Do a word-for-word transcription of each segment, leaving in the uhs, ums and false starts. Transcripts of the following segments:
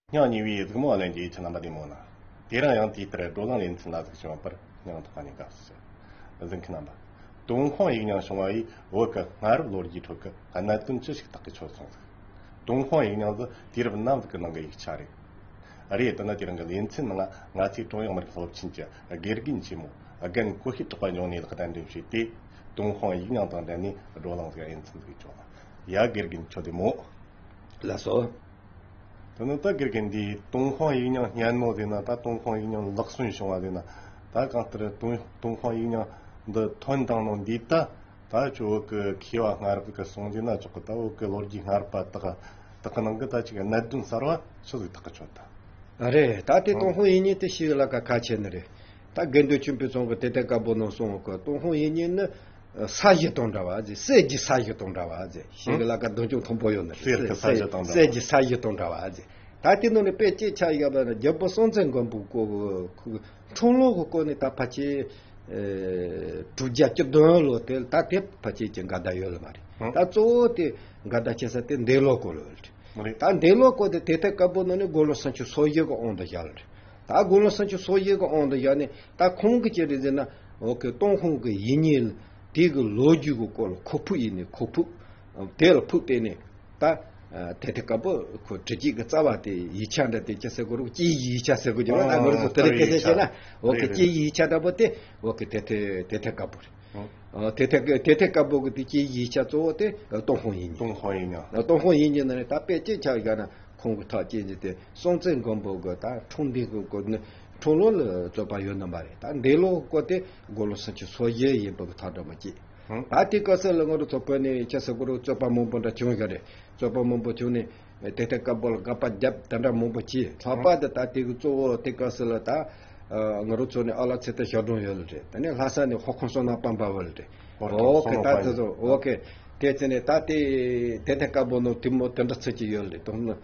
སྙིང་ཉེ་བའི་གཟིགས་མོ་ལྷན་རྒྱས་ཁྱེད་རྣམ་པ་བདེ་མོ་ན། དེ་རིང་ཡང་དེ་ལྟར་བགྲོ་གླེང་ལེ་ཚན་ལ་གཟིགས་བྱུང་བར་སྙིང་ཐག་པ་ནས་དགའ་བསུ་ཞུ། གཟིགས་མཁན་རྣམ་པ། ཏུན་ཧོང་ཡིག་རྙིང་བྱུང་བ་ཡིས་བོད་ཀྱི་སྔ་རབས་ལོ་རྒྱུས་ཁྲོད་ཀྱི་གནད་དོན་ཅི་ཞིག་ཐག་གིས་ཆོད་སོང་ཟིག་ཏུན་ཧོང་ཡིག་རྙིང་ཟིག་དུས་རབས་ནམ་ཟིག་གི་ནང་གི་ཡིག་ཆ་རེད། རེད། དེ་ནི་དེ་རིང་གི་ལེ་ཚན་ནང་ང་ཚོའི་ཀྲུང་དབྱང་མི་རིགས་སློབ་ཆེན་གྱི་དགེ་རྒན་ཆེན་མོ་རྒན་གོ་ཤེས་གྲགས་པ་འབྱུང་གནས་ལགས་གདན་འདྲེན་བྱས་ཏེ། ཏུན་ཧོང་ཡིག་རྙིང་དང་འབྲེལ་ནས་བགྲོ་གླེང་ཟིག་ཡིན་ཚུལ་ཟིག་བྱུང་། ཡ། དགེ་རྒན་ཁྱོད་བདེ་མོ། ལགས་སོ། དེ་ནི་ད་དགེ་རྒན་འདིས་ཏུན་ཧོང་ཡིག་རྙིང་སྙན་མོ་ཟེར་ན། ད་ཏུན་ཧོང་ཡིག་རྙིང་ལག་སོན་བྱུང་བ་ཟེར་ན། ད་གང་ལྟར་ཏུན་ཏུན་ཧོང་ཡིག་རྙིང་འདི་ཐོན་བཏང་ནོ་འདི་ད། ད་ཁྱོད་བོད་ཀྱི་མཁས་པ་སྔ་རབས་ཀྱི་གསུང་རྒྱུ་ན་ཆོག་གི། ད་བོད་ཀྱི་ལོ་རྒྱུས་སྔ་རབས་པ་དག་དག་གི་ནང་གི་ད་ཅིག་གནད་དོན་གསར་བ་ཆི་ཟིག་ཐག་གིས་ཆོད་ད། རེད། ད་དེ་ཨང་། ཏུན་ཧོང་ཡིག་རྙིང་དེ་ཞིག་ལ་ཁ་ཁ་ཆེ་ནི་རེད། ད་དགེ་འདུན་ཆོས་འཕེལ་ཚང་གི་དེ་ལྟར་དཀར་པོ་ནང་གསུངས་གི། ཏུན་ཧོང་ཡིག་རྙིང་ནི་ས་གཞི་དང་འདྲ་བ་ཟེར། གསེར་གྱི་ས་གཞི་དང་འདྲ་བ་ཟེར། ཞིག་ལ་ཁ་གདོང་ཅུང་མཐོན་པོ་ཡོད་ནི་རེད། གསེར་གྱི་ས་གཞི་དང་འདྲ་བ། གསེར་གྱི་ས་གཞི་དང་འདྲ་བ་ཟེར། ད་དེ་ནང་ནས་དཔེ་ཅིག་ཆ་བཞག་པ་ན། རྒྱལ་པོ་སྲོང་བཙན་སྒམ་པོའི་སྐོར་གི་འཁྲུངས་ལོ་གི་སྐོར་ནས་ད་ཕལ་ཆེར་ཨེ་དྲུག་བརྒྱ་བཅུ་བདུན་ལོ་དེ། ད་དེ་ཕལ་ཆེར་གྱི་འགལ་ཟླ་ཡོད་ལ་མ་རེད། ཨང་། ད་གཙོ་བོ་དེ་འགལ་ཟླ་ཆེ་ས་དེ་འདས་ལོ་སྐོར་ལ་རེད། རེད། ད་འདས་ལོ་སྐོར་དེ་དེ་ལྟར་དཀར་པོ་ནང་ནས་དགུང་ལོ་སུམ་ཅུ་སོ་བཞི་གི་དབང་དུ་བཞག་ལ་རེད། ད་དགུང་ལོ་སུམ་ཅུ་སོ་བཞི་གི་དབང་དུ་བཞག་ནས། ད་ཁོང་གིས་ཅི་རེད་ཟེར་ན། འོ་གི་ཏུན་ཧོང་གི་ཡིག་རྙིང་དེ་གི་ལོ་རྒྱུས་གི་སྐོར་ལ་ཁོག་ཕུབ་ཡིན་ནས། ཁོག་ཕུབ་དེ་ལ་ཕུབ་བསྡད་ནས། ད་ཨ་དེ་ལྟར་དཀར་པོ་ཁོ་བྲིས་རྗེས་ཀྱི་རྩ་བ་དེ། ཡིག་ཆ་འདྲ་དེ་ཅི་ཟེར་དགོས་རེད། སྐྱེས་ཡིག་ཆ་ཟེར་དགོས་ཀྱི་རེད། ད་ང་རང་ཚོ་དེ་རིང་སྐད་ཆ་བཤད་ན། འོ་གི་སྐྱེས་ཡིག་ཆ་འདྲ་པོ་དེ་འོ་གི་དེ་ལྟར་དེ་ལྟར་དཀར་པོ་རེད། ཨ་དེ་ལྟར་དེ་ལྟར་དཀར་པོ་གི་དེ་སྐྱེས་ཡིག་ཆ་གཙོ་བོ་དེ་ཏུན་ཧོང་ཡིག་རྙིང་། ཏུན་ཧོང་ཡིག་རྙིང་། ཏུན་ཧོང་ཡིག་རྙིང་ནང་ནས་ད་དཔེ་ཅིག་ཆ་བཞག་ན། ཁོང་གི་ཐག་བཅད་རྒྱུ་དེ་སྲོང་བཙན་སྒམ་པོ་གི་ད་འཁྲུངས་འདས་གི་སྐོར་ནི། འཁྲུངས་ལོ་ལ་རྩོད་པ་ཡོད་ནི་མ་རེད། ད་འདས་ལོ་སྐོར་དེ་དགུང་ལོ་སུམ་ཅུ་སོ་བཞི་ཡིན་པ་གི་ཐག་འདྲ་མ་བཅད། ཨང་། ད་དེ་སྐབས་སུ་ལ་ང་རང་ཚོ་བོད་ནས་ཅི་ཟེར་དགོས་རེད། རྩོད་པ་མང་པོ་འདྲ་བྱུང་ཡོད་རེད། རྩོད་པ་མང་པོ་བྱུང་ནས་དེ་ལྟར་དཀར་པོ་ལ་དགག་པ་བརྒྱབ་དེ་འདྲ་མང་པོ་བྱས། ལྷག་པར་དུ་ད་དེ་གི་གཙོ་བོ་དེ་སྐབས་སུ་ལ་ད་ཨ་ང་རང་ཚོ་ནས་ཨ་ལགས་ཚེ་བརྟན་ཞབས་དྲུང་ཡོད་ལ་རེད། དེ་ནས་ལྷ་ས་ནས་ཧོར་ཁམས་བསོད་ནམས་དཔལ་འབར་བ་ལ་རེད། ཧོར་ཁམས་ཨོ་ཁེ། བསོད་ནམས་ད་དཔལ་དེ་འབར། ཚོ་ཨོ་ཁེ། དེ་ཚེ་ནས་ད་དེ་དེ་ལྟར་དཀར་པོ་ནང་དེ་མོ་དེ་འདྲ་ཚིག་ཅིག་ཡོད་ལ་རེད། དང་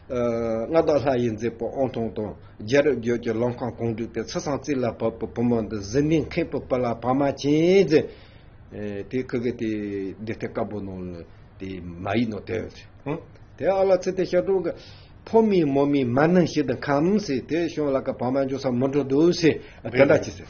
ཨ་མངའ་བདག་ལྷ་ཡི་མཛེས་པོ་དབང་ཐང་དང་། རྒྱལ་རབས་བརྗོད་ཀྱི་ལམ་ཁ་གང་བསྒྲིགས་ཏེ། ཚེ་སྲོག་རྩིས་ལ་བབ་པའི་བུ་མོ་འདི། གཟི་ནས་མཁན་པོའི་བུ་ལ་བག་མ་བྱིན་ཟེར། ཨེ་དེ་ཁུ་གེ་དེ་དེ་ལྟར་དཀར་པོ་ནང་ལ་དེ་མ་ཡིག་ནང་དེ་ཡོད་རེད། ཨང་། དེ་ཨ་ལགས་ཚེ་བརྟན་ཞབས་དྲུང་གིས། ཕོ་མོའི་མོ་མོའི་མ་ནིང་ཞིག་ཏུ་ཁམས་ཟེར། དེ་གཞུང་ལ་ཁ་བག་མ་འཇོག་ས་མི་འགྲོ་འདུག་ཟེར། དེ་འདྲ་ཅིག་ཟེར།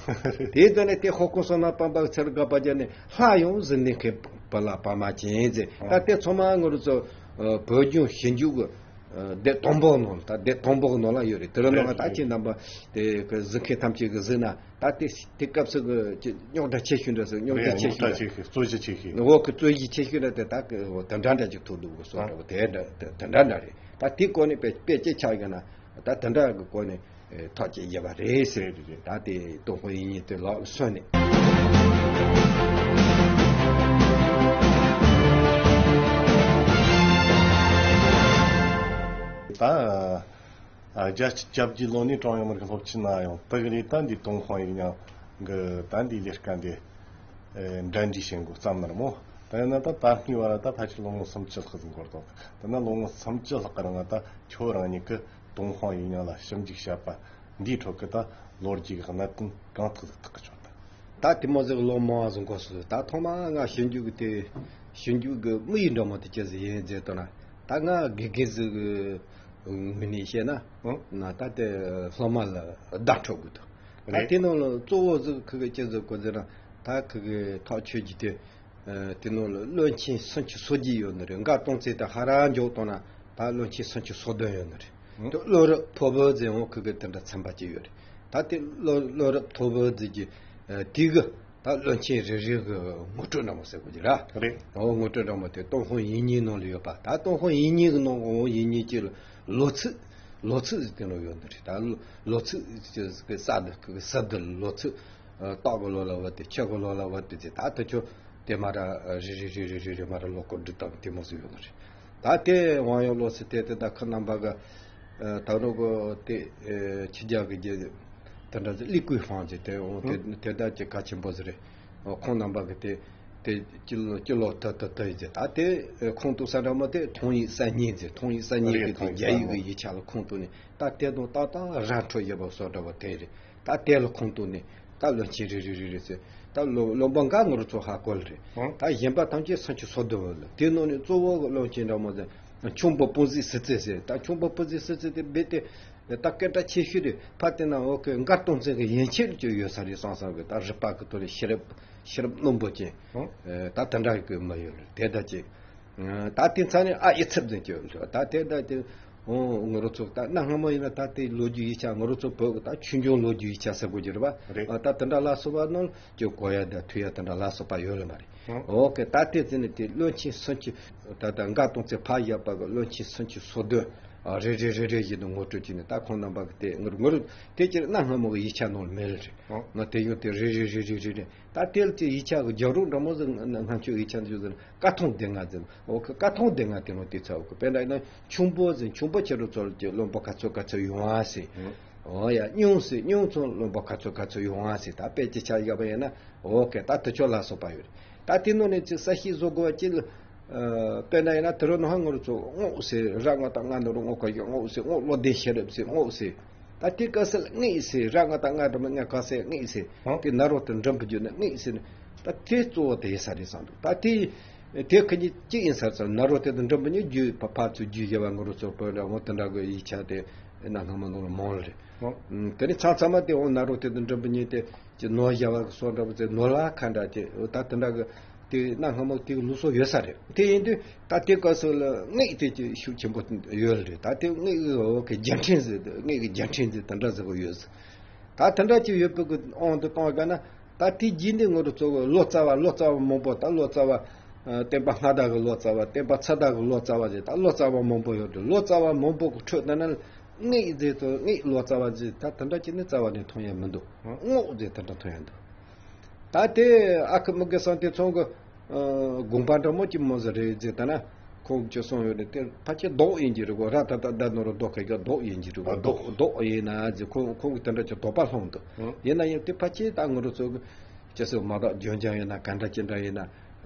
དེའི་རྗེས་ནས་དེ་ཧོར་ཁམས་བསོད་ནམས་དཔལ་འབར་གྱི་ཚེ་ལ་དགག་པ་བརྒྱབ་ནས། ལྷ་ཡང་གཟི་ནས་མཁན་པོའི་བུ་ལ་བག་མ་བྱིན་ཟེར། ད་དེ་ཚང་མ་ང་རང་ཚོ་ཨ་བོད་ལྗོངས་ཞིབ་འཇུག་གི་ཨ་སྡེ་དང་པོ་ནང་ལ། ད་སྡེ་དང་པོ་གི་ནང་ལ་ཡོད་རེད། དེ་ལ་ནང་ང་ད་ཁྱེད་རྣམ་པ་དེ་གི་གཟིགས་མཁན་ཐམས་ཅད་ཀྱིས་གཟིགས་ན། ད་དེ་དེ་སྐབས་སུ་གི་ཅི་རྙོག་དྲ་ཆེ་ཤོས་འདྲ་ཟེར། རྙོག་དྲ་རེད། ཆེ་རྙོག་དྲ་ཤོས་ཆེ་ཤོས། རྩོད་གཞི་ཆེ་ཤོས། འོག་གི་རྩོད་གཞི་ཆེ་ཤོས་འདྲ་དེ་ད་གི་འོ་དེ་འདྲ་འདྲ་ཅིག་ཐུག་འདུག་གི་བཟོ་འདྲ་བོ་དེ་འདྲ་དེ་འདྲ་འདྲ་རེད། ད་དེ་སྐོར་ནས་དཔེ་དཔེ་ཅིག་ཆ་བཞག་ན། ད་དེ་འདྲ་གི་སྐོར་ནས་ཨེ་ཐག་བཅད་བཞག་པ་རེད་ཟེར། རེད་རེད་རེད། ད་དེ་ཏུན་ཧོང་ཡིག་རྙིང་དེ་ལག་སོན་ནས། ད་ཨ་བརྒྱད་ཅུ་གྱ་བརྒྱད་ལོ་ནས་ཀྲུང་དབྱང་མི་རིགས་སློབ་ཆེན་ནང་ཡང་དེ་གི་རེད། ད་འདི་ཏུན་ཧོང་ཡིག་རྙིང་གི་ད་འདི་ལས་ཀ་འདི་ཨེ་འབྲེལ་འདྲིས་བྱེད་འགོ་བརྩམས་ནི་རེད་མོ། ད་ཡིན་ན་ད་ད་སྔའི་བར་ད་ཕལ་ཆེར་ལོ་ངོ་སུམ་ཅུ་ལྷག་ཙམ་འགོར་འདུག་ད་ནི་ལོ་ངོ་སུམ་ཅུ་ལྷག་གི་རིང་ད་ཁྱོད་རང་ཉིད་ཀྱིས་ཏུན་ཧོང་ཡིག་རྙིང་ལ་ཞིབ་འཇུག་བྱས་པ་འདིའི་ཁྲོད་ཀྱི་ད་ལོ་རྒྱུས་ཀྱི་གནད་དོན་གང་ཐུག་ཐག་གི་ཆོད་ད། ད་དེ་མོ་ཟིག་ལོ་མང་བ་ཟིག་འགོར་སོང་། ད་ཐོག་མ་ང་ཞིབ་འཇུག་གི་དེ་ཞིབ་འཇུག་གི་དམིགས་ཡུལ་འདྲ་མོ་དེ་ཅི་ཟིག་ཡིན་ཟེར་དོན་ན། ད་ང་དགེ་རྒན་ཟིག་གི་ངོས་ནས་བཤད་ན། ཨང་། ན་ད་དེ་སློབ་མ་ལ་བརྡ་འཕྲོད་དགོས་འདུག་ད་རེད། དེ་ནང་ལ་གཙོ་བོ་ཟིག་ཁུ་གི་ཅི་ཟིག་དགོས་ཟེར་ན། ད་ཁུ་གི་ཐག་ཆོད་རྒྱུ་དེ། ཨ་དེ་ནང་ལ་བློན་ཆེན་སུམ་ཅུ་སོ་བརྒྱད་ཡོད་ནི་རེད། འགའ་གཏོང་ཚད་དེ་ཧ་ར་འཇོག་བཏང་ན་ད་བློན་ཆེན་སུམ་ཅུ་སོ་བདུན་ཡོད་ནི་རེད། ཨང་། དེ་བློན་རབས་མཐོ་པོ་ཟེར་འོང་ཁུ་གི་དེ་འདྲ་ཚན་པ་ཅིག་ཡོད་རེད། ད་དེ་བློན་བློན་རབས་མཐོ་པོ་ཟེར་གྱི་ཨ་དེ་གི་ད་བློན་ཆེན་རེ་རེ་གི་ངོ་སྤྲོད་འདྲ་མོ་ཟེར་དགོས་ཀྱི་ར། རེད། འོ་ངོ་སྤྲོད་འདྲ་མོ་དེ་ཏུན་ཧོང་ཡིག་རྙིང་ནང་ལ་ཡོད་པ། ད་ཏུན་ཧོང་ཡིག་རྙིང་གི་ནང་འོ་ཡིག་རྙིང་གཅིག་ལ་ལོ་ཚིགས་ལོ་ཚིགས་ཟེར་དེ་ནང་ཡོད་ནི་རེད། ད་ལོ་ཚིགས་ཀྱི་ས་དེ་གི་ས་དེ་ལོ་ཚིགས་ཨ་སྟག་གི་ལོ་ལ་བབས་ཏེ་ཁྱི་གི་ལོ་ལ་བབས་ཏེ་ཟེར། ད་དེ་ཚོ་དེ་མ་ར་རེ་རེ་རེ་རེ་རེ་རེ་མ་ར་ལོ་སྐོར་བསྒྲིགས་བཏང་དེ་མོ་ཟིག་ཡོད་ནི་རེད། ད་དེ་དབང་ཡོད་ལོ་ཟེར་དེ་དེ་ད་ཁོ་རྣམ་པ་གི་ཨ་ད་རུང་གི་དེ་ཨ་ཕྱི་རྒྱལ་གི་རྒྱལ་དེ་འདྲ་ཟེར་ལི་ཀུའི་ཧྥང་ཟེར་དེ་འོང་དེ་ཨང་། དེ་ད་ཅིག་གལ་ཆེན་པོ་ཟིག་རེད། ཨ་ཁོང་རྣམ་པ་གི་དེ་དེ་སྤྱི་ལོ་སྤྱི་ལོ་ད་ད་ད་ཡི་ཟེར། ད་དེ་ཨ་ཁུངས་གཏུགས་ས་འདྲ་མོ་དེ་ཐང་ཡིག་གསར་རྙིང་ཟེར། ཐང་ཡིག་གསར་རྙིང་གི་དེ་རྒྱ་ཡིག་གི་ཡིག་ཆ་ལ་ཁུངས་གཏུགས་ནས། ད་དེ་དང་ཏག་ཏག་ར་འཕྲོད་ཡོད་པ་བཟོ་འདྲ་བོ་དེ་རེད། ད་དེ་ལ་ཁུངས་གཏུགས་ནས་ད་བློན་ཆེན་རེ་རེ་རེ་རེ་ཟེར། ད་བློན་བློན་པོ་འགའ་ང་རང་ཚོ་ཧ་གོ་ལ་རེད། ཨང་། ད་གཞན་པ་ཐམས་ཅད་སུམ་ཅུ་སོ་བདུན་ལ། དེ་ནང་ནས་གཙོ་བོ་གི་བློན་ཆེན་འདྲ་མོ་ཟེར། ཁྱུང་པོ་སྤུན་གཟིགས་སྲིད་རྩེ་ཟེར། ད་ཁྱུང་པོ་སྤུན་གཟིགས་སྲིད་རྩེ་དེ་རྦད་དེ་ད་སྐད་གྲགས་ཆེ་ཤོས་རེད། ཕ་དེ་ན་འོ་ཀེ་མགར་སྟོང་བཙན་གྱི་ཡན་ཆད་ཅིག་ཡོད་ས་རེད་བསམ་བསམ་གི། ད་རུས་པ་གི་ཐོག་ལ་ཤེས་རབ་ཤེས་རབ་རྣོན་པོ་ཅན། ཨོ། ཨེ་ད་དེ་འདྲ་གི་མི་ཡོད་རེད། དེ་ད་ཅིག་ད་དེ་ཚ་ནས་ཨ་ཡི་ཚབ་ཟིན་གྱི་ཡོད་རེད། ད་དེ་ད་དེ་འོ་ང་རང་ཚོ་ད་གནའ་སྔ་མོ་ཡིན་ན་ད་དེ་ལོ་རྒྱུས་ཡིག་ཆ་ང་རང་ཚོ་བོད་ཀྱི་ད་ཆོས་འབྱུང་ལོ་རྒྱུས་ཡིག་ཆ་ཟེར་དགོས་ཀྱི་རེད་པ། རེད། ཨ་ད་དེ་འདྲ་ལ་སོགས་པ་ནང་ཅིག་གོ་ཡ་ད་ཐུག་ཡ་དེ་འདྲ་ལ་སོགས་པ་ཡོད་ལེ་མ་རེད། ཨོ་ཀེ་ད་དེ་ཚེ་ནས་དེ་བློན་ཆེན་སུམ་ཅུ། ད་ད་མགར་སྟོང་བཙན་ཕ་ཡབ་པ་གི་བློན་ཆེན་སུམ་ཅུ་སོ་བདུན། ཨ་རེ་རེ་རེ་རེ་བཞིན་དུ་ངོ་སྤྲོད་བྱས་ནས། ད་ཁོང་རྣམ་པ་གི་དེ་ངོ་ངོ་དེ་ཅིག་གནའ་སྔ་མོ་གི་ཡིག་ཆ་ནང་ལ་མེད་ལེ་རེད། ཨོ། ང་དེ་ཡོང་དེ་རེ་རེ་རེ་རེ་རེ་རེ། ད་དེ་ལ་དེ་ཡིག་ཆ་གི་རྒྱབ་རོགས་འདྲ་མོ་ཟིག་ང་ང་ཚོའི་ཡིག་ཆ་འདི་ཟིག་བཀའ་ཐང་སྡེ་ལྔ་ཟེར། ཨོ་ཀེ་བཀའ་ཐང་སྡེ་ལྔ་དེ་ནང་དེ་ཚ་འོ་ཀེ་དཔེར་ན་ཡིན་ན་ཁྱུང་པོ་ཟེར། ཁྱུང་པོ་ཁྱེད་རང་ཚོ་ལ་ཅིག་བློན་པོ་ག་ཚོད་ག་ཚོད་ཡོང་བ་ཟེར། ཨོ། ཨོ་ཡ་སྙུང་ཟེར། སྙུང་ཚང་བློན་པོ་ག་ཚོད་ག་ཚོད་ཡོང་བ་ཟེར། ད་དཔེ་ཅིག་ཆ་བཞག་པ་ཡིན་ན། ཨོ་ཀེ་ད་དེ་ཚོ་ལ་སོགས་པ་ཡོད་རེད། ད་དེ་ནང་ནས་ཅིག་གསལ་བཤད་བཟོ་དགོས་པ་ཅིག་ལ། ཨ་དཔེར་ན་ཡིན་ན་དེ་རུ་ནང་ང་རང་ཚོ་རྔོག་ཟེར། ར་ང་བཏགས་རྔ་ན་རོ་རྔོ་ག་གི་རྔོག་ཟེར། རྔོག་བློ་ལྡན་ཤེས་རབ་ཟེར། རྔོག་ཟེར། ད་དེ་སྐབས་སུ་ལ་རྔེག་ཟེར། ར་ང་བཏགས་རྔ་འགྲེང་བུ་རྔ་ག་ས་ཡ་རྔེག་ཟེར། ཨོ། དེ་ན་རོ་དང་འགྲེང་བུ་བརྗོད་ནས་རྔེག་ཟེར་ནས། ད་དེ་གཙོ་བོ་དེ་ཡིན་ས་རེད་བསམ་འདུག་ད་དེ་དེ་ཁ་ཉིན་གཅིག་ཡིན་ས་རེད་བསམ། ན་རོ་དེ་དང་འགྲེང་བུ་གཉིས་བརྗོད་པ་ཕར་ཚུར་བརྗོད་བཞག་པ་ང་རང་ཚོ་བོད་ལ་འོ་དེ་འདྲ་གི་ཡིག་ཆ་དེ་གནའ་སྔ་མོ་ནང་ལ་མང་ལ་རེད། ཨོ། དེ་ནས་ཚང་ཚང་མ་དེ་འོ་ན་རོ་དེ་དང་འགྲེང་བུ་གཉིས་དེ་ཀྱི་ནོར་བཞག་པ་གི་སོགས་འདྲ་པོ་ཚེ་ནོར་ལ་ཁ་འདྲ་ཅེ། ད་དེ་འདྲ་གི་དེ་གནའ་སྔ་མོ་དེ་གི་ལུགས་སྲོལ་ཡོད་ས་རེད། དེ་ཡིན་དུས་ད་དེ་སྐབས་སུ་ལ་རྔེག་དེ་ཅིག་ཤུགས་ཆེན་པོ་ཡོད་རེད། ད་དེ་རྔེག་གི་འོ་གི་རྒྱལ་ཕྲན་ཟེར། རྔེག་གི་རྒྱལ་ཕྲན་ཟེར་དེ་འདྲ་ཟེར་གི་ཡོད་ཟེར། ད་དེ་འདྲ་ཅིག་ཡོད་པའི་གི་དབང་དུ་བཏང་བ་ན། ད་དེ་རྗེས་འདི་ང་རང་ཚོ་གི་ལོ་ཙཱ་བ་ལོ་ཙཱ་བ་མང་པོ། ད་ལོ་ཙཱ་བ་ཨ་བསྟན་པ་སྔ་དར་གི་ལོ་ཙཱ་བ། བསྟན་པ་ཚ་དར་གི་ལོ་ཙཱ་བ་ཟེར། ད་ལོ་ཙཱ་བ་མང་པོ་ཡོད་རེད། ལོ་ཙཱ་བ་མང་པོ་གི་ཁྲོད་དེ་ན་རྔེག་ཟེར་དང་རྔེག་ལོ་ཙཱ་བ་ཟེར་ད་དེ་འདྲ་ཅིག་ནི་རྩ་བ་ནས་མཐོང་ཡ་མི་འདུག་རྔོག་ཟེར་དེ་འདྲ་མཐོང་ཡ་འདུག་ད་དེ་ཨ་ཁུ་མུ་གེ་སང་དེ་ཚང་གི་ཨ་དགོངས་པ་འདྲ་མོ་ཅིག་མོ་ཟེར་རེད་ཟེར་ད་ན། ཁོང་གིས་གསུངས་ཡོད་རེད། དེ་ཕལ་ཆེར་མདོག་ཡིན་གྱི་རེད་གོ། ར་ད་ད་ད་ནོ་ར་མདོག་ཁ་ག་མདོག་ཡིན་གྱི་རེད་གོ། ཨ་མདོག་མདོག་མདོག་ཡིན་ན་ཟེར། ཁོང་ཁོང་གིས་དེ་འདྲ་ཅིག་དོགས་པ་སློང་འདུག་ཨ། ཡིན་ན་ཡང་དེ་ཕལ་ཆེར་ད་ང་རང་ཚོ་གི་ཅི་ཟེར་མ་དག་ལྗོན་ལྗང་ཡིན་ན་ག་འདྲ་ཅི་འདྲ་ཡིན་ན།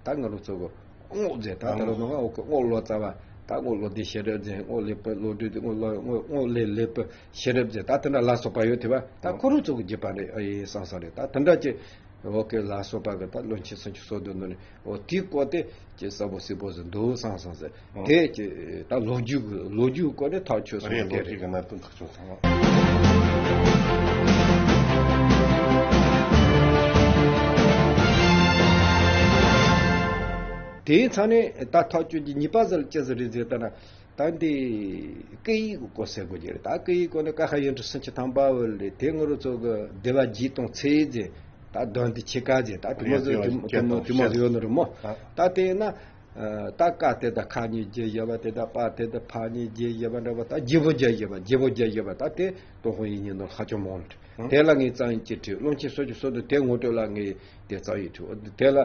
ད་ང་རང་ཚོ་གི་རྔོག་ཟེར། ད་ད་རུང་ནང་འོག་གི་རྔོག་ལོ་ཙཱ་བ། ད་རྔོག་བློ་ལྡན་ཤེས་རབ་ཟེར། རྔོག་ལེགས་པའི་བློ་གྲོས་དེ། རྔོག་ལོ་རྔོག་རྔོག་ལས་ལེགས་པའི་ཤེས་རབ་ཟེར། ད་དེ་འདྲ་ལ་སོགས་པ་ཡོད་དེ་བ། ད་ཁོ་རང་ཚོ་གི་རྒྱུད་པ་རེད། ཨ་ཡེ་བསམ་བསམ་རེད། ད་དེ་འདྲ་ཅིག་འོ་ཀེ་ལ་སོགས་པ་གི་ད་བློན་ཆེན་སུམ་ཅུ་སོ་བདུན་ནང་ནས་འོ་དེའི་སྐོར་དེ་ཅིག་གསལ་པོ་གསལ་པོ་ཟིག་འདུག་བསམ་བསམ་ཟིག་ཨོ། དེ་ཅིག་ད་ལོ་རྒྱུས་ཀྱི་ལོ་རྒྱུས་སྐོར་ནས་ཐག་ཆོད་སོང་། རེད། དེ་ལོ་རྒྱུས་རེད། ཀྱི་གནད་དོན་ཐག་ཆོད་སོང་། དེའི་མཚམས་ནས་ད་ཐག་གཅོད་ཀྱི་གཉིས་པ་ཟིག་ཅི་ཟིག་རེད་ཟེར་ད་ན། ད་འདི་སྐད་ཡིག་གི་སྐོར་ཟེར་དགོས་ཀྱི་རེད། ད་སྐད་ཡིག་སྐོར་ནས་ཀ་ཁ་ཡིག་འབྲུ་སུམ་ཅུ་ཐམ་པ་བོ་ལས་དེ་ང་རང་ཚོ་གི་སྡེ་པ་བརྒྱད་དང་ཚེས་ཟེར། ད་དོན་དེ་ཆེ་ཀ་ཟེར། ད་དེ་མོ་ཟེར། དེ་མོ་དེ་མོ་ཟེར་ཡོད་ནི་རེད་མོ། ད་དེ་ན་ད་ཀ་དེ་ད་ཁ་གཉིས་རྒྱུ་བཞི་པ། དེ་ད་པ་དེ་ད་ཕ་གཉིས་རྒྱུ་བཞི་པ་འདྲ་བ། ད་བརྗེ་པོ་རྒྱུ་བཞི་པ། བརྗེ་པོ་རྒྱུ་བཞི་པ། ད་དེ་ཏུན་ཧོང་ཡིག་རྙིང་ནང་ཧ་ཅང་མང་ནི་རེད། དེ་ལ་ངས་རྩོམ་ཡིག་ཅིག་བྲིས། བློན་ཆེན་སུམ་ཅུ་སོ་བདུན་དེ་ངོ་སྤྲོད་ལ་ངས་དེ་རྩོམ་ཡིག་བྲིས། དེ་ལ་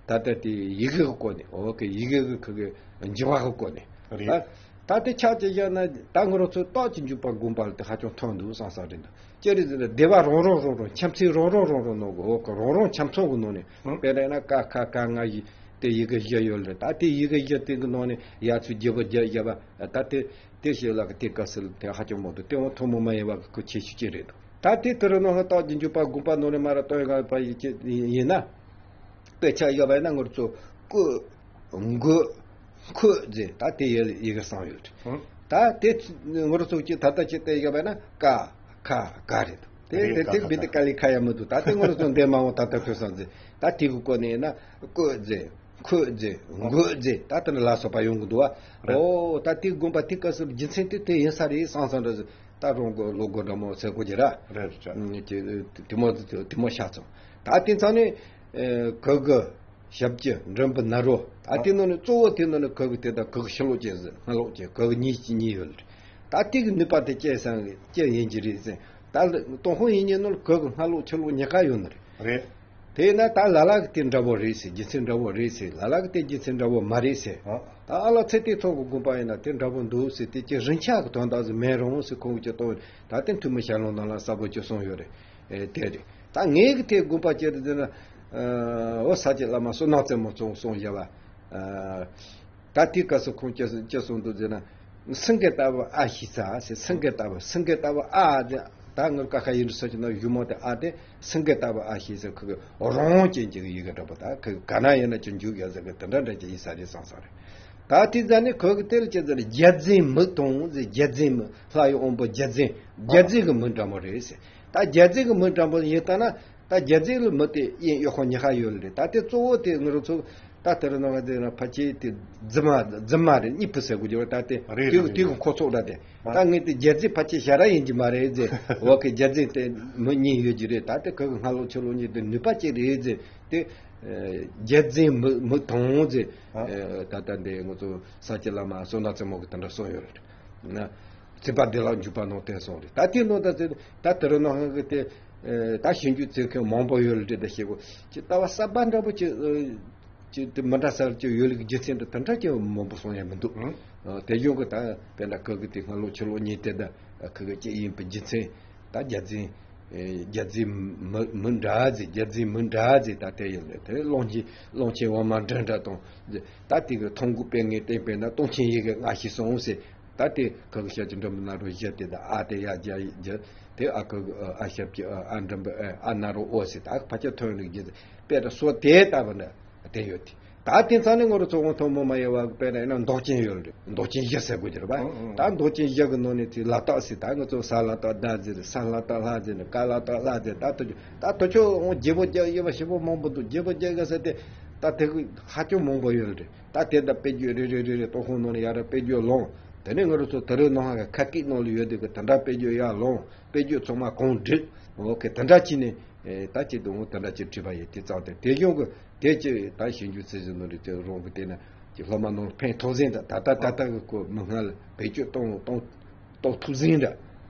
ད་ལྟ་དེ་ཡི་གེ་གི་སྐོར་ནས། འོ་ཀེ་ཡི་གེ་གི་ཁུ་གི་འགྱུར་བ་གི་སྐོར་ནས་རེད། ད་ད་དེ་ཆ་ཅིག་བཞག་ན་ད་ང་རང་ཚོ་རྟགས་ཀྱི་འཇུག་པ་དགོངས་པ་ལ་དེ་ཧ་ཅང་ཐོན་འདུག་བསམ་བསམ་རེད་འདུག་ཅི་རེད་ཟེར་ན་སྡེ་པ་རང་རང་རང་རང་ཆ་ཚང་རང་རང་རང་རང་ནང་གི་འོ་ཀེ་རང་རང་ཆ་ཚང་གི་ནང་ནས། ཨང་། དཔེར་ན་ན་ཀ་ཁ་ག་ང་བཞི་དེ་ཡི་གེ་བཞི་ཡོད་རེད། ད་དེ་ཡི་གེ་བཞི་དེ་གི་ནང་ནས་ཡ་ཚུར་བརྗེ་པོ་རྒྱུ་བཞི་པ། ད་དེ་དེ་ཞེས་ལ་གི་དེ་སྐབས་སུ་དེ་ཧ་ཅང་མང་འདུག་དེ་འོ་ཐུན་མོང་མ་ཡིན་པ་གི་ཁུ་ཆེ་ཤོས་ཅིག་རེད་འདུག་ད་དེ་དེ་རུ་ནང་ལ་རྟགས་ཀྱི་འཇུག་པ་དགོངས་པ་ནང་ནས་མ་ར་སྟོན་ཡོད་པ་ཡིན་ན། དཔེ་ཆ་ཡོད་པ་ཡིན་ན་ང་རང་ཚོ་བཀོད། འགོད། འཁོད་ཟེར། ད་དེ་ཡི་ཡི་གེ་གསུམ་ཡོད་རེད། ཨང་། ད་དེ་ང་རང་ཚོ་གཅིག་ད་ལྟ་ཅིག་བལྟས་ཡོད་པ་ཡིན་ན་ཀ་ཁ་ག་རེད། དེ་རེད། དེ་དེ་ཀ་ཁ་བི་དེ་ག་ལི་ཁ་ཡ་མི་འདུག་ད་དེ་ང་རང་ཚོ་འདས་མ་འོངས་ད་ལྟ་ཐོས་བསམ་ཟེར། ད་དེ་གི་སྐོར་ནས་ཡིན་ན་བཀོད་ཟེར། འཁོད་ཟེར། འགོད་ཟེར། ད་དེ་ནི་ལ་སོགས་པ་ཡོང་གི་འདུག་བ། རེད། ཨོ་ད་དེ་དགོངས་པ་དེ་སྐབས་སུ་རྒྱུ་མཚན་དེ་དེ་ཡིན་ས་རེད་བསམ་བསམ་འདྲ་ཟེར། ད་རང་གི་བློ་སྒོ་འདྲ་མོ་ཟེར་དགོས་ཀྱི་ར། རེད་རེད། དེ་དེ་མོ་དེ་མོ་ཤར་སོང་། ད་དེ་མཚམས་ནས་ཨེ་གུ་གུ། ཞབས་ཀྱུ། འགྲེང་བུ་ན་རོ། ད་དེ་ནང་ནས་གཙོ་བོ་དེ་ནང་ནས་གུ་གུ་དེ་དང་གུ་གུ་ཕྱི་ལོགས་ཅན་ཟེར། སྔ་ལོགས་ཅན། གུ་གུ་གཉིས་ཀྱི་གཉིས་ཡོད་རེད། ད་དེ་གི་ནུས་པ་དེ་ཅི་ཙམ་ཅི་ཡིན་གྱི་རེད་ཟེར། ད་ཏུན་ཧོང་ཡིག་རྙིང་ནང་ལ་གུ་གུ་སྔ་ལོགས་ཕྱི་ལོགས་གཉིས་ཀ་ཡོད་ནི་རེད། རེད། དེས་ན་ད་ལ་ལ་གི་དེ་འདྲ་བོ་རེད་ཟེར། རྒྱུ་མཚན་འདྲ་བོ་རེད་ཟེར། ལ་ལ་གི་དེ་རྒྱུ་མཚན་འདྲ་བོ་མ་རེད་ཟེར། ཨ། ད་ཨ་ལ་ཚེ་དེ་ཚོ་གི་དགོངས་པ་ཡིན་ན་དེ་འདྲ་བོ་འདུག་ཟེར། དེ་ཅི་རིན་ཆགས་ཀྱི་དོན་དག་ཟིག་མེད་རུང་ཟེར་ཁོང་གིས་ཅི་གཏོང་། ད་དེ་ཐུན་མིན་ཞལ་ལུང་ནང་ལ་གསལ་པོ་ཅི་གསུངས་ཡོད་རེད། ཨེ་དེ་རེད། ད་ངེད་ཀྱི་དེ་དགོངས་པ་ཅི་རེད་ཟེར་ན། ཨ། འོ་ས་སྐྱ་བླ་མ་བསོད་ནམས་རྩེ་མོ་ཚོ་གསུངས་བཞག་པ། ཨ། ད་དེའི་སྐབས་སུ་ཁོང་ཅི་ཅི་གསུངས་འདུག་ཟེར་ན། སེང་གེ་ལྟ་བུ་ཨ་ཞེས་ཟེར། སེང་གེ་ལྟ་བུ། སེང་གེ་ལྟ་བུ་ཨ་ཟེར། ད་ངར་ཀ་ཁ་ཡིག་འབྲུ་ས་ཆ་ན་གཞུག་མ་དེ་ཨ་དེ་སེང་གེ་ལྟ་བུ་ཨ་ཞེས་ཟེར། ཁོ་གི་རང་དབང་ཅན་གྱི་ཡི་གེ་འདྲ་པོ། ད་ཁོ་ག་ན་ཡིན་ན་ཅི་འཇུག་ཡ་ཟེར་གི་དེ་འདྲ་འདྲ་ཅིག་ཡིན་ས་རེད་བསམ་ས་རེད། ད་དེ་ཟ་ནས་ཁོ་གི་དེ་ལ་ཅི་ཟེར་རྒྱལ་རྫིང་མི་དང་ཟེར། རྒྱལ་རྫིང་མི་ལྷ་ཡི་དབང་པོ་རྒྱལ་རྫིང་། རྒྱལ་རྫིང་གི་མི་འདྲ་མོ་རེད་ཟེར། ད་རྒྱལ་རྫིང་གི་མི་འདྲ་མོ་ཡིན་ད་ན། ད་རྒྱལ་རྫིང་ལ་མི་དེ་དབྱིན་གཡོག་ཁོ་ཉི་ཤ་ཡོད་ལ་རེད། ད་དེ་གཙོ་བོ་དེ་ང་རང་ཚོ་ད་དེ་རུ་ནང་ང་དེ་ན་ཕལ་ཆེར་དེ་རྫི་མ་རྫི་མ་རེད། གཉིས་པོ་ཟེར་དགོས་ཀྱི་རེད། ད་དེ་རེད་དེ་རེད་དེ་གི་ཁོ་ཚོ་ད་དེ་ད་ངས་དེ་རྒྱལ་རྫིང་ཕལ་ཆེར་ཞ་ར་ཡིན་གྱི་མ་རེད་ཟེར། འོ་ཁེ་རྒྱལ་རྫིང་དེ་མི་གཉིས་ཡོད་ཀྱི་རེད། ད་དེ་ཁོ་གི་སྔ་ལོ་ཕྱི་ལོ་གཉིས་དེ་ནུས་པ་ཅིག་རེད་ཟེར། དེ་རྒྱལ་རྫིང་མི་མི་དང་ཟེར། ད་ལྟ་འདི་ང་ཚོ་ས་སྐྱ་བླ་མ་བསོད་ནམས་རྩེ་མོ་གི་དེ་འདྲ་གསུངས་ཡོད་རེད། ན་ཚེ་དཔལ་བདེ་ལེགས་འཇུག་པ་ནང་བསྟན་སོང་རེད། ད་དེ་ནང་ད་ཚེ་ད་དེ་རུ་ནང་གི་དེ་ད་ཞིབ་འཇུག་བྱེད་མཁན་མང་པོ་ཡོད་རེད། དེ་ད་ཞེ་གོ་ཅི་ལྟ་བ་གསར་པ་འདྲ་པོ་ཅི་ཅི་དེ་མི་འདྲ་ས་ཅི་ཡོད་ལུགས་རྒྱུ་མཚན་དེ་དེ་འདྲ་ཅི་མང་པོ་གསུང་ཡ་མི་འདུག་དེ་བཞིན་གི་ད་དཔེར་ན་ཁོ་གི་དེ་སྔ་ལོ་ཕྱི་ལོ་གཉིས་དེ་ད་ཁོ་གི་ཅི་ཡིན་པའི་རྒྱུ་མཚན་ད་རྒྱལ་རྫིང་རྒྱལ་རྫིང་མི་མི་འདྲ་ཟེར། རྒྱལ་རྫིང་མི་འདྲ་ཟེར། ད་དེ་ཡིན་ལ་དེ་ཀློང་ཆེན་ཀློང་ཆེན་འོག་མ་འདྲ་འདྲ་དང་ཟེར། ད་དེ་གི་ཐོན་དགུ་པའི་ངས་བསྟན་པས་ན་སྟོང་ཆེན་ཡི་གེ་སྔ་ཕྱི་གསུངས་ཟེར། ད་དེ་ཁ་གི་ཞབས་ཀྱུ་འགྲེང་བུ་ན་རོ་བཞི་དེ་ད་ཨ་དེ་ཡ་བརྒྱ་ཡི་བརྒྱ་དེ་ཨ་ཁ་གི་ཨ་ཞབས་ཀྱུ་ཨ་འགྲེང་བུ་ཨ་ན་རོ་ཨོ་ཟེར། ད་ཕལ་ཆེར་ཐོན་ལུགས་རྒྱུ་དཔེ་ད་སོ་དེ་ལྟ་བུ་འདྲ། དེ་ཡོད་དེ། ད་དེང་སང་ནི་ང་རང་ཚོ་དབང་ཐང་མོ་མ་ཡལ་བ་དཔེར་ན་ཡིན་ན་མདོག་ཅན་ཡོད་རེད། མདོག་ཅན་བཞི་ཟེར་དགོས་ཀྱི་རེད་པ། ཨང་ཨང་། ད་མདོག་ཅན་བཞི་གི་ནང་ནས་དེ་ལ་དྭགས་ཟེར། ད་ང་ཚོ་ས་ལ་དྭགས་ཟླ་ཟེར། ས་ལ་དྭགས་ལྷ་ཟེར། ཀ་ལ་དྭགས་ཀླ་ཟེར། ད་དུ་ད་དུ་ཆོ་རྗེ་བོ་རྒྱ་ཡོད་པ་ཞེ་པོ་མང་པོ་འདུག་རྗེ་བོ་རྒྱ་ག་ཟེར་དེ་ད་དེ་ཧ་ཅང་མང་པོ་ཡོད་རེད། ད་དེ་ད་དཔེ་བརྗོད་རེ་རེ་རེ་རེ་ཏོག་ཁོང་ནང་ནས་ཡར་དཔེ་བརྗོད་ལོང་། དེ་ནས་ང་རང་ཚོ་དེ་རིང་ནང་ཧ་ག་ཁ་སྐད་ནང་ལ་ཡོད་དེ་གི་དེ་འདྲ་དཔེ་བརྗོད་ཡར་ལོང་། དཔེ་བརྗོད་ཚང་མ་གོང་འགྲིག་འོ་ཁེ་དེ་འདྲ་ཅི་ནས། ཨེ་ད་ཅི་དུང་དེ་འདྲ་ཅི་བྲིས་པ་ཡིན། དེ་ཙང་དེ་དེ་གཞུང་གི་དེ་ཅི་ད་ཞིབ་འཇུག་ཚད་གཞི་ནོར་རི་དེ་རོང་གི་དེ་ན་ཅི་སློབ་མ་ནོར་ཕན་ཐོགས་ཟིན་འདྲ། ད་ལྟ་ད་ལྟ་གི་ཁོ་མི་སྔ་ལ་བེད་སྤྱོད་གཏོང་གཏོང་གཏོང་ཐུབ་ཟིན་འདྲ།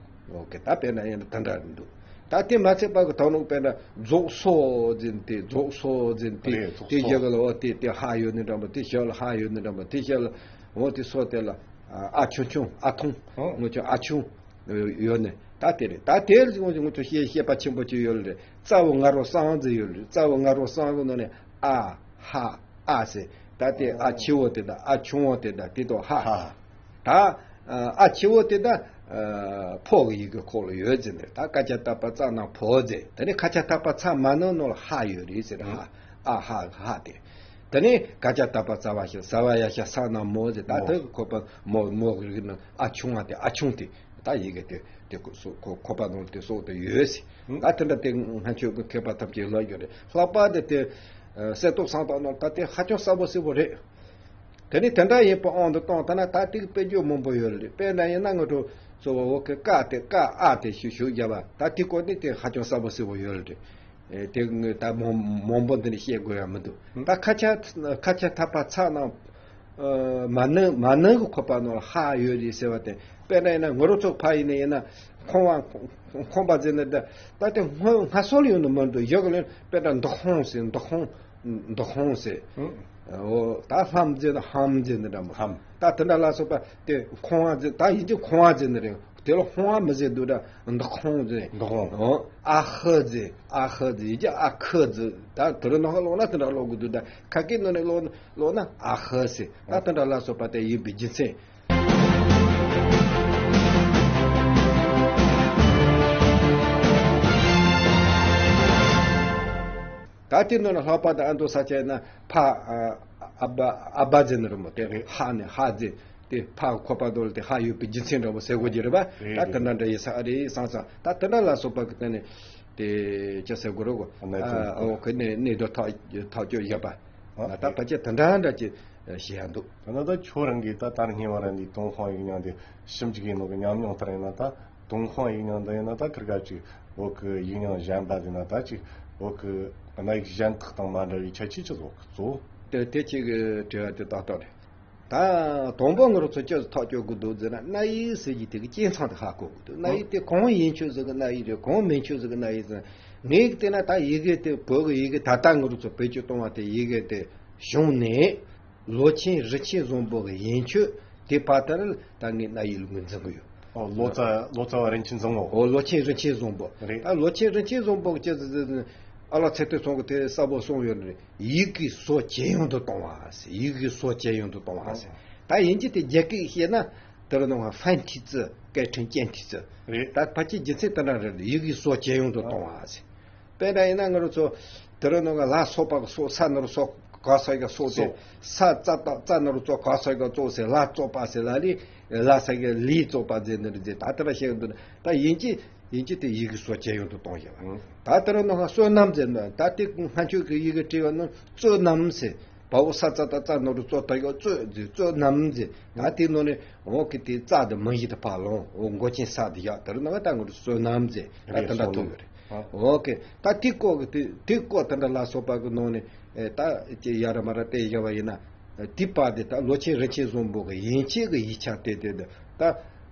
ཨོ་ཀེ། ད་དཔེར་ན་ཡིན་ན་དེ་འདྲ་རེད་འདུག་ད་དེ་མ་ཚད་པ་གི་ད་ནོར་དཔེར་ན་རྫོགས་སོ་ཟིན་དེ་རྫོགས་སོ་ཟིན་དེ་རེད། རྫོགས་དེ་སོ་བཞག་གི་ལ་འོ་དེ་དེ་ཧ་ཡོད་ནི་འདྲ་མོ། དེ་ཞབས་ལ་ཧ་ཡོད་ནི་འདྲ་མོ། དེ་ཞབས་ལ་འོ་དེ་སོ་དེ་ལ་ཨ་ཆུང་ཆུང་ཨ་ཐུང་ཨོ་ངོ་ཆུང་ཨ་ཆུང་། ཡོད་ནས་ད་དེ་རེད། ད་དེར་ང་ཚོ་ཤེས་ཤེས་པ་ཆེན་པོ་ཅིག་ཡོད་རེད། རྩ་བོ་ང་རོ་གསང་ཟེར་ཡོད་རེད། རྩ་བོ་ང་རོ་གསང་གི་ནང་ནས་ཨ་ཧ་ཨ་ཟེར། ད་དེ་ཨ་ཆེ་བོ་དེ་དང་ཨ་ཆུང་བོ་དེ་དང་དེ་དང་ཧ། ཧ། ད་ཨ་ཆེ་བོ་དེ་དང་ཕོ་གི་ཡི་གེ་ཁོག་ལ་ཡོད་ཟེར་ནས། ད་ཀ་ཅ་ཏ་པ་ཙ་ན་ཕོ་ཟེར། དེ་ནས་ཁ་ཅ་ཏ་པ་ཚ་མ་ན་ནང་ལ་ཧ་ཡོད་རེད་ཟེར། ཧ། ཨ་ཧ་ཧ་དེ། དེ་ནས་ཀ་ཅ་ཏ་པ་ཙ་བ་ཤ་ས་བ་ཡ་ཤ་ས་ན་མོ་ཟེར། ད་མོ། དེ་ཁོ་པ་མོ་མོ་གི་རིགས་ནི་ཨ་ཆུང་བ་དེ་ཨ་ཆུང་དེ། ད་ཡི་གེ་དེ་དེ་ཁོ་སོ་ཁོ་ཁོ་པ་ནང་དེ་སོགས་དེ་ཡོད་སྲིད། ཨང་། ད་དེ་འདྲ་དེ་སྔ་ཆོས་ཀྱི་མཁས་པ་ཐམས་ཅད་ལ་ཡོད་རེད། ལྷག་པར་དུ་དེ་གསེར་ཏོག་སང་ཏོག་ནང་ད་དེ་ཧ་ཅང་གསལ་པོ་གསལ་པོ་རེད། དེ་ནི་དེ་འདྲ་ཡིན་པའི་དབང་དུ་བཏང་ད་ན་ད་དེ་གི་དཔེ་བརྗོད་མང་པོ་ཡོད་རེད། དཔེར་ན་ཡིན་ན་ང་ཚོ་གཙོ་བོ་བོད་ཀྱི་ཀ་དེ་ཀ་ཨ་དེ་ཞུ་ཞུ་བརྒྱབ་པ་ད་དེ་སྐོར་ནི་དེ་ཧ་ཅང་གསལ་པོ་གསལ་པོ་ཡོད་རེད། ཨེ་དེ་ངོས་ད་མང་མང་པོ་འདི་ནས་བཤད་དགོས་ཡ་མི་འདུག་ད་ཁ་ཆ་ཁ་ཆ་ཐ་པ་ཚ་ན། ཨ་མ་ནིང་མ་ནིང་གི་ཁོག་པ་ནང་ལ་ཧ་ཡོད་རེད་ཟེར་བ་དེ། དཔེར་ན་ཡིན་ན་ང་རང་ཚོ་ཕ་ཡིན་ན་ཡིན་ན་ཁོང་བ་ཁོང་པ་ཟེར་ནས་ད་ད་དེ་སྔོན་སྔ་སོ་ལ་ཡོང་ནི་མི་འདུག་ཡོད་གི་ལེན་དཔེར་ན་འདུ་ཁང་ཟེར། འདུ་ཁང་འདུ་ཁང་ཟེར། ཨང་། འོ་ད་ལྷམ་ཟེར་ན་ཧམ་ཟེར་ནི་འདྲ་མོ། ཧམ། ད་དེ་འདྲ་ལ་སོགས་པ་དེ་ཁོང་བ་ཟེར། ད་ཡིན་གྱི་ཁོང་བ་ཟེར་ནི་རེད། དེ་ལ་ཧོང་བ་མི་ཟེར་འདུག་ད་འདུ་ཁང་ཟེར། འདུ་ཁང་། ཨོ། ཨ་ཧ་ཟེར། ཨ་ཧ་ཟེར། ཡི་གེ་ཨ་ཁ་ཟེར། ད་དེ་རུ་ནང་ལོག་ན་དེ་འདྲ་ཀློག་གི་འདུག་ད་ཁ་སྐད་ནང་ནས་ཀློག་ན་ཀློག་ན་ཨ་ཧ་ཟེར། ད་དེ་འདྲ་ལ་སོགས་པ་དེ་ཡིན་པའི་རྒྱུ་མཚན། ད་དེ་ནང་ལ་ལྷག་པར་དུ་ཨ་མདོ་ས་ཆ་ཡིན་ན་ཕ་ཨ་ཨ་བ་ཨ་བ་ཟེར་ནི་རེད་མོ། དེ་རེད། ཧ་ནི་ཧ་ཟེར། དེ་ཕ་ཁོག་པ་དོར་དེ་ཧ་ཡོད་པའི་རྒྱུ་མཚན་འདྲ་པོ་ཟེར་དགོས་ཀྱི་རེད་པ། རེད་ད་དེ་རེད། འདྲ་འདྲ་ཡིན་ས་རེད་བསམ་ས། ད་དེ་འདྲ་ལ་སོགས་པ་གི་སྟེང་ནས་དེ་ཅི་ཟེར་དགོས་རེད་གོ། གནད་དོན་ཨ་ཨོ་ཁོ་ནས་གནད་དོན་ཐག་ཐག་གཅོད་བཞག་པ། ཨ་ད་ཕལ་ཆེར་དེ་འདྲ་འདྲ་ཅིག་བཤད་ཡ་འདུག་ད་ན་ད་ཁྱོད་རང་གིས་ད་དར་སྔས་བ་ར་འདི་ཏུན་ཧོང་ཡིག་རྙིང་འདི་ཞིབ་འཇུག་ཡིན་ནོ་གི་ཉམས་མྱོང་ལྟར་ཡིན་ན། ད་ཏུན་ཧོང་ཡིག་རྙིང་འདི་ཡིན་ན་ད་ཁིར་ག་ཅིག་བོད་གི་ཡིག་རྙིང་གཞན་པ་ཟིན་ན་ད་ཅིག་བོད་གི་གནའ་ཡིག་གཞན་དག་དང་མ་འདྲ་བའི་ཁྱད་ཆོས་ཅི་ཟིག་གཙོ་བོ། དེ་དེ་ཅིག་གི་དྲི་བ་དེ་ཏག་ཏག་རེད། ད་དང་པོ་ང་རང་ཚོ་ཅི་ཐག་གཅོད་དགོས་འདུག་ཟེར་ན། གནའ་ཡིག་ཟེར་གྱི་དེ་གི་སྐྱེས་མཚམས་དེ་ཧ་གོ་དགོས་འདུག་གནའ་ཡིག་དེ་གང་ཡིན་ཆོག་ཟེར་གི་གནའ་ཡིག་རེད། གང་མིན་ཆོག་ཟེར་གི་གནའ་ཡིག་ཟེར་ན། ངས་བལྟས་ན་ད་ཡི་གེ་དེ་བོད་གི་ཡི་གེ་ད་ལྟ་ང་རང་ཚོ་བེད་སྤྱོད་གཏོང་བ་དེ་ཡི་གེ་དེ་བྱུང་ནས་ལོ་ཆེན་རིན་ཆེན་བཟང་པོ་གི་ཡིན་ཆོག་དེ་བར་དེར་ད་ངས་གནའ་ཡིག་ལ་ངོས་འཛིན་གི་ཡོད། ཨོ་ལོ་ཙཱ་ལོ་ཙཱ་བ་རིན་ཆེན་བཟང་པོ། ཨོ་ལོ་ཆེན་རིན་ཆེན་བཟང་པོ། རེད། ད་ལོ་ཆེན་རིན་ཆེན་བཟང་པོ་གི་ཅི་ཟེར་ཟེར་ཨ་ལགས་ཚེ་བརྟན་ཚང་གི་དེ་གསལ་པོ་གསུངས་ཡོད་རེད། ཡི་གེའི་སྲོལ་ཇེ་ཡང་དུ་གཏོང་བ་ཟེར། ཡི་གེའི་སྲོལ་ཇེ་ཡང་དུ་གཏོང་བ་ཟེར། ད་ཡིན་གྱི་དེ་རྒྱ་སྐད་བཤད་ན་དེ་རུ་ནང་ཧྥན་ཐི་ཙི་སྐད་འཕྲིན་ཅན་ཐི་ཙི་རེད། ད་ཕལ་ཆེར་རྒྱུ་མཚན་དེ་འདྲ་རེད། ཡི་གེའི་སྲོལ་ཇེ་ཡང་དུ་གཏོང་བ་ཟེར། དཔེར་ན་ཡིན་ན་ང་རང་ཚོ་དེ་རུ་ནང་ལ་སོགས་པ་གི་སོགས་ས་ནོར་སོགས་ ག་ས་ག་སོགས་ཏེ། སོགས། ས་ཙ་ཏ་ཙ་ན་རོ་ཙོ། ག་ས་ག་ཙོགས་ཟེར། ལ་ཙོགས་པ་ཟེར། ལ་ལི། ལ་ས་ག་ལི་ཙོགས་པ་ཟེར་འདི་འདྲ་ཟེར། ད་ལྟ་ར་བཤད་འདུག་ན་ད་ཡིན་གཅིག་ཡིན་གཅིག་དེ་ཡི་གེ་སོགས་ཅན་ཡོང་དུ་གཏོང་བཞག་པ། ད་ལྟ་ར་ནང་ཧ་བསོད་ནམས་ཟེར་ན་ད་དེ་སྔ་ཆོས་ཀྱི་ཡི་གེ་བྲིས་པ་ན་བསོད་ནམས་ཟེར། བ་འོག་ས་ཙ་ཏ་ཙ་ན་རོ་ཙོ། ད་ཡོ་བསོད་ཟེར། བསོད་ནམས་ཟེར། ང་དེ་ནང་ནས་འོག་གི་དེ་ཙ་དེ་མིང་གཞི་དེ་ཕར་ལོང་འོག་མགོ་ཅན་ས་དེ་བཞག་ད་ར་ནང་ད་ང་རུ་བསོད་ནམས་ཟེར། ད་དེ་འདྲ་ཐུག་ཡོད་རེད། ཨོ་ཀེ། ད་དེ་ཀོ་གི་དེ་དེ་ཀོ་དེ་འདྲ་ལ་སོགས་པ་གི་ནང་ནས་ཨེ་ད་ཅི་ཡ་ར་མ་ར་བལྟས་བཞག་པ་ཡིན་ན། ཨེ་དེ་པ་དེ་ད་ལོ་ཆེན་རིན་ཆེན་བཟང་པོ་གི་ཡན་ཆད་གི་ཡིག་ཆ་དེ་དེ་དེ་ད་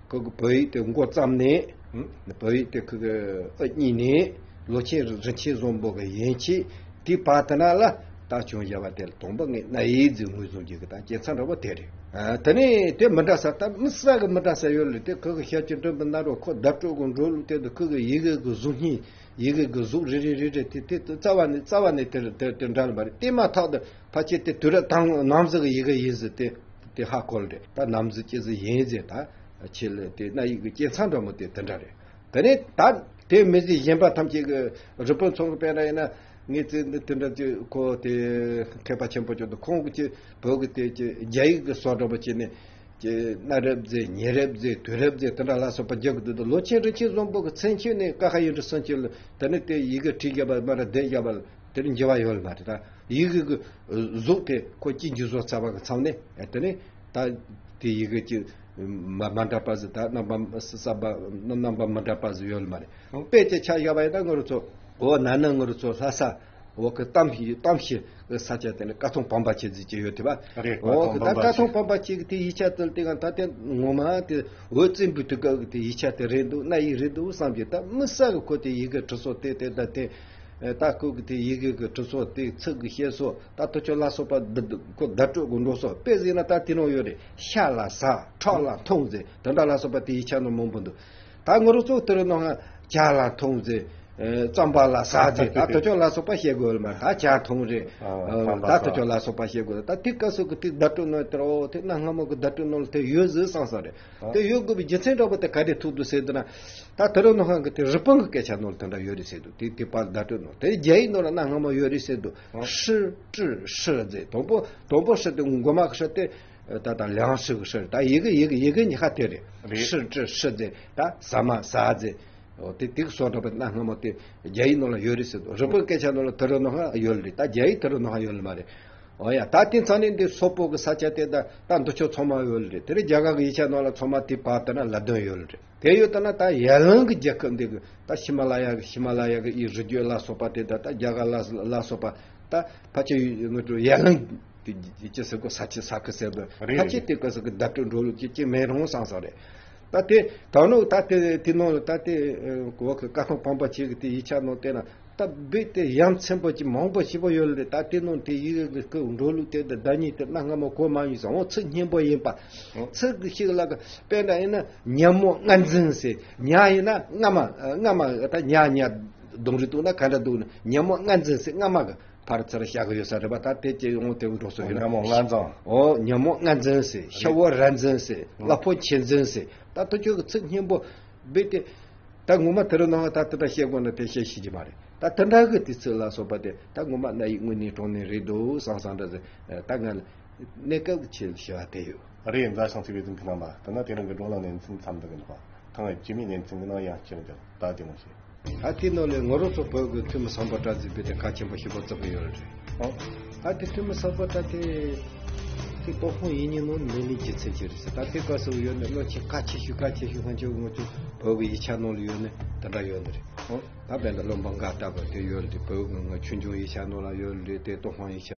ཁོ་གི་བོད་ཡིག་དེ་མགོ་བརྩམས་ནས། བོད་ཡིག་དེ་ཁོ་གི་ཨ་གཉིས་ནས་ལོ་ཆེན་རིན་ཆེན་བཟང་པོ་གི་ཡན་ཆད་དེ་པ་དེ་ན་ལ་ད་བྱུང་བཞག་པ་དེ་ལ་དང་པོ་ངས་རྣ་ཡིག་ཟིག་ངོས་བཟུང་རྒྱུ་གི་ད་སྐྱེ་ཚང་འདྲ་པོ་དེ་རེད། ཨ་དེ་ནས་དེ་མི་འདྲ་ས་ད་མི་ས་གི་མི་འདྲ་ས་ཡོད་ལ། དེ་ཁོ་གི་ཤར་གྱི་འགྲོན་པ་ན་རོ་ཁོ་བརྡ་སྤྲོད་གི་འགྲོ་ལུགས་དེ་དུ་ཁོ་གི་ཡི་གེ་གི་གཟུགས་བརྙན། ཡི་གེ་གི་གཟུགས་རེ་རེ་རེ་རེ་དེ་དེ་རྩ་བ་ནས་རྩ་བ་ནས་དེར་དེར་དེ་འདྲ་ལ་མ་རེད། དེ་མ་ཐག་ཏུ་ཕལ་ཆེར་དེ་དུས་རབས་དང་ནམ་ཟིག་གི་ཡི་གེ་ཡིན་ཟེར། དེ་དེ་ཧ་གོ་ལ་རེད། ད་ནམ་ཟིག་ཅི་ཟིག་ཡིན་ཟེར། ད་ཆེ་ལ་དེ་རྣ་ཡིག་གི་སྐྱེ་མཚམས་འདྲ་མོ་དེ་དེ་འདྲ་རེད། དེ་ནས་ད་དེ་མི་ཟིག་གཞན་པ་ཐམས་ཅད་ཀྱི་རི་པིན་ཚོང་གི་དཔེ་ར་ཡིན་ན། ངས་ཚེ་འདི་དེ་འདྲ་ཅིག་ཁོ་དེ་མཁས་པ་ཆེན་པོ་ཅིག་འདུག་ཁོང་གི་ཅིག་བོད་ཀྱི་དེ་ཅིག་རྒྱ་ཡིག་གི་སོ་འདྲ་པོ་ཅིག་ནས། ཀྱི་གནའ་རབས་ཟེར་ཉེ་རབས་ཟེར་དུས་རབས་ཟེར་དེ་འདྲ་ལ་སོགས་པ་རྒྱག་གི་འདུག་ལོ་ཆེན་རིན་ཆེན་བཟང་པོ་གི་མཚན་ཆོས་ནས་ཀ་ཁ་ཡིན་འདྲ་སོང་ཆོས་ལ་དེ་ནི་དེ་ཡི་གེ་བྲིས་བརྒྱབ་པ་མ་ར་བསྡད་བརྒྱབ་པ་ལ་དེ་ནི་འགྱུར་བ་ཡོད་ལ་མ་རེད། ད་ཡི་གེ་གི་གཟུགས་དེ་ཁོ་ཅི་འགྱུར་བཟོ་ཚར་བ་གི་ཚང་ནས་དེ་ནི་ད་དེ་ཡི་གེ་ཅི་མ་མ་འདྲ་པ་ཟིག་ད་རྣམ་པ་ས་པ་རྣམ་པ་མ་འདྲ་པ་ཟིག་ཡོད་ལ་མ་རེད། དཔེ་ཅིག་ཆ་བཞག་པ་ཡིན་ན་ང་རུ་ཚོ་འོ་ན་ནི་ང་རུ་ཚོ་ལྷ་ས། འོ་གི་གཏམ་ཞིག་གཏམ་ཞིག་གི་ས་ཆ་དེ་ནི་ཀ་ཐོང་བམ་པ་ཆེ་ཟིག་ཅིག་ཡོད་དེ་བ། རེད། འོ་གི་ཀ་ད་ཐོང་ཀ་བམ་པ་ཐོང་ཆེ་བམ་པ་ཆེ་གི་དེ་ཡིག་ཆ་དེ་དེ་གང་ད་དེ་ངོ་མ་དེ་འོད་བཙན་པོའི་དུས་སྐབས་གི་དེ་ཡིག་ཆ་དེ་རེད་འདུག་རྣ་ཡིག་རེད་འདུག་བསམ་གྱི། ད་མི་ས་གི་ཁོ་དེ་ཡི་གེ་འབྲི་སྲོལ་དེ་དེ་ད་དེ་ད་ཁོ་གི་དེ་ཡི་གེ་གི་འབྲི་སྲོལ་དེ་ཚིག་གི་བཤད་སྲོལ་ད་དུ་ཆོ་ལ་སོགས་པ་འདི་འདི་ཁོ་བརྡ་སྤྲོད་གི་འགྲོ་སྲོལ་དཔེ་ཟིན་ན་ད་དེ་ནང་ཡོད་རེད། ཤ་ལ་ཟ། ཁྲག་ལ་འཐུང་ཟེར་དེ་འདྲ་ལ་སོགས་པ་དེ་ཡིག་ཆ་ནང་མང་པོ་འདུག་ད་ང་རང་ཚོ་དེ་རུ་ནང་ཇ་ལ་འཐུང་ཟེར། ཨེ་རྩམ་པ་ལ་ཟ་ཟེར། ད་དེ་ཚོ་ལ་སོགས་པ་བཤད་དགོས་ལ་མ་ད་ཇ་འཐུང་རེད། ཨ་ཨ་རྩམ་པ་ད་དེ་ཟ། ཚོ་ལ་སོགས་པ་བཤད་དགོས། ད་དེ་སྐབས་སུ་གི་དེ་བརྡ་སྤྲོད་ནང་དེར་འོ་དེ་གནའ་སྔ་མོ་གི་བརྡ་སྤྲོད་ནང་ལ་དེ་ཡོད་ཟེར་བསམ་ས་རེད། ཨ་དེ་ཡོད་དགོས་པའི་རྒྱུ་མཚན་འདྲ་པོ་དེ་ག་རེ་ཐུག་འདུག་ཟེར་འདུག་ན། ད་དེ་རུ་ནང་ཧང་གི་དེ་རི་པིན་གི་སྐད་ཆ་ནང་ལ་དེ་འདྲ་ཡོད་རེད་ཟེར་འདུག་དེ་དེ་པར་བརྡ་སྤྲོད་ནང་དེ་རྒྱ་ཡིག་ནང་ལ་གནའ་སྔ་མོ་ཡོད་རེད་ཟེར་འདུག་ཨ་ཧྲི་ཀྲི་ཧྲི་ཟེར། དང་པོ་དང་པོ་ཧྲི་དེ་མགོ་མ་གི་ཧྲི་དེ། ད་ད་ལང་ཧྲི་གི་ཧྲི་ད་ཡི་གེ་ཡི་གེ་ཡི་གེ་གཉིས་ཀ་དེ་རེད། རེད། ཧྲི་ཀྲི་ཧྲི་ཟེར་ད་ཟ་མ་ཟ་ཟེར། འོ་དེ་དེ་གི་སོགས་འདྲ་པོ་གནའ་སྔ་མོ་དེ་རྒྱ་ཡིག་ནང་ལ་ཡོད་རེད་ཟེར་དུས་རི་པིན་སྐད་ཆ་ནང་ལ་དེ་རུ་ནང་ཧ་ཡོད་རེད། ད་རྒྱ་ཡིག་དེ་རུ་ནང་ཧ་ཡོད་ལ་མ་རེད། འོ་ཡ་ད་དེ་ཚང་ནས་འདི་སོག་པོ་གི་ས་ཆ་དེ་ད་ད་འདི་ཆོ་ཚང་མ་ཡོད་ལ་རེད། དེ་རིང་རྒྱ་གར་གི་ཡིག་ཆ་ནང་ལ་ཚང་མ་དེ་བར་དུ་ན་ལ་དོན་ཡོད་ལ་རེད། དེ་ཡོད་ད་ན་ད་ཡར་ལངས་གི་རྒྱལ་ཁབ་འདི་གི་ད་ཧི་མ་ལ་ཡ་གི་ཧི་མ་ལ་ཡ་གི་ཨི་རི་རྒྱུད་ལ་སོགས་པ་དེ་ད་ད་རྒྱ་གར་ལ་ལ་སོགས་པ་ད་ཕལ་ཆེར་ངོ་སྤྲོད་ཡར་ལངས། དེ་ཅི་ཟེར་གོ་ས་ཆི་ས་ཁི་ཟེར་བ་རེད། ཕལ་ཆེར་དེ་ག་ཟེར་གི་བརྡ་སྤྲོད་འགྲོ་ལུགས་ཅི་ཅི་མེད་རུང་བསམ་བསམ་རེད། ད་དེ་ད་ནོ་ད་དེ་དེ་ནོ་ད་དེ་གོ་གི་ཀ་ཐོང་བམ་པ་ཆེ་གི་དེ་ཡིག་ཆ་ནོ་དེ་ན་ད་རྦད་དེ་ཡ་མཚན་པོ་ཅི་མང་པོ་ཞིག་པོ་ཡོད་ལ་རེད། ད་དེ་ནོ་དེ་ཡི་གེ་གི་འགྲོ་ལུགས་དེ་དེ་ཟླ་གཉིས་དེ་གནའ་སྔ་མོ་གོ་མ་ཡིན་ས་འོ་ཚིག་སྙན་པོ་ཡིན་པ། ཚིག་གི་ཤིག་ལ་གི་དཔེར་ན་ཡིན་ན་ཉ་མོ་ལྔ་འཛིན་ཟེར། ཉ་ཡིན་ན་རྔ་མ་རྔ་མ་ད་ཉ་ཉ་གདོང་རིས་འདུག་ན་ག་འདྲ་འདུག་ན་ཉ་མོ་ལྔ་འཛིན་ཟེར་རྔ་མ་གི་ཕར་ཚུར་བཞག་གི་ཡོད་ས་རེད་པ། ད་དེ་སྐྱེ་ཡོང་དེ་འགྲོ་སོ་ཡོད་ན། ཉ་མོ་ལྔ་འཛིན། ཨོ་ཉ་མོ་ལྔ་འཛིན་ཟེར། ཤ་བོ་ར་འཛིན་ཟེར། གླ་ཕོགས་ཆེ་འཛིན་ཟེར། ད་དུ་ཆོས་ཀྱི་ཚིག་སྙན་པོ་རྦད་དེ། ད་ངོ་མ་དེ་རུ་ནང་ད་དེ་འདྲ་བཤད་དགོས་ན་དེ་བཤད་ཤེས་ཀྱི་མ་རེད། ད་དེ་འདྲ་གི་དུས་ཚོད་ལ་སོགས་པ་དེ་ད་ངོ་མ་རྣ་ཡིག་དངོས་གནས་དྲང་གནས་རེད་འདུག་བསམ་བསམ་འདྲ་ཟེར། ད་ང་ལ་གནས་སྐབས་ཀྱི་ཆེད་ཞུ་བ་དེ་ཡོད། རེད། མཛའ་ཞང་ཚིག་པའི་དུང་གི་རྣམ་པ་དེ་ན་དེ་རིང་གི་སྒྲུང་ལ་ནན་ཚིག་མཚམས་འདི་གི་འདུག་པ། ཐང་ངེ་སྤྱི་མིའི་ཉིན་མཚན་གྱི་ནང་ཡང་སྤྱིར་འདིར་ད་དེ་མོ་ཞིག་ད་དེ་ནང་ལས་ངོ་རོ་ཚོ་བོད་ཀྱི་ཐུ་མི་སམ་བྷོ་ཊ་ཟེར་བའི་དེ་ཁ་ཆེན་པོ་ཞིག་པོ་བརྩི་གི་ཡོད་རེད། ཨོ། ད་དེ་ཐུ་མི་སམ་བྷོ་ཊ་དེ་དེ་ཏོག་ཧོང་ཡིན་ཉིན་ནང་ལས་ལས་རྒྱུ་མཚན་ཅི་རེད་ཟེར། ད་དེ་སྐབས་སུ་ཡོད་ནི་བློན་ཆེན་ཁ་ཆེ་ཤོས་ཁ་ཆེ་ཤོས་ཧོན་ཆེ་ངོ་ཚོ་བོད་ཀྱི་ཡིག་ཆ་ནང་ལ་ཡོད་ནི་དེ་འདྲ་ཡོད་ནི་རེད། ཨོ། ད་བན་དེ་བློན་པོ་འགའ་ལྟ་བུ་དེ་ཡོད་རེད། བོད་ཀྱི་ང་ཆོས་འབྱུང་ཡིག་ཆ་ནང་ལ་ཡོད་རེད། དེ་ཏོག་ཧོང་ཡིག་ཆ།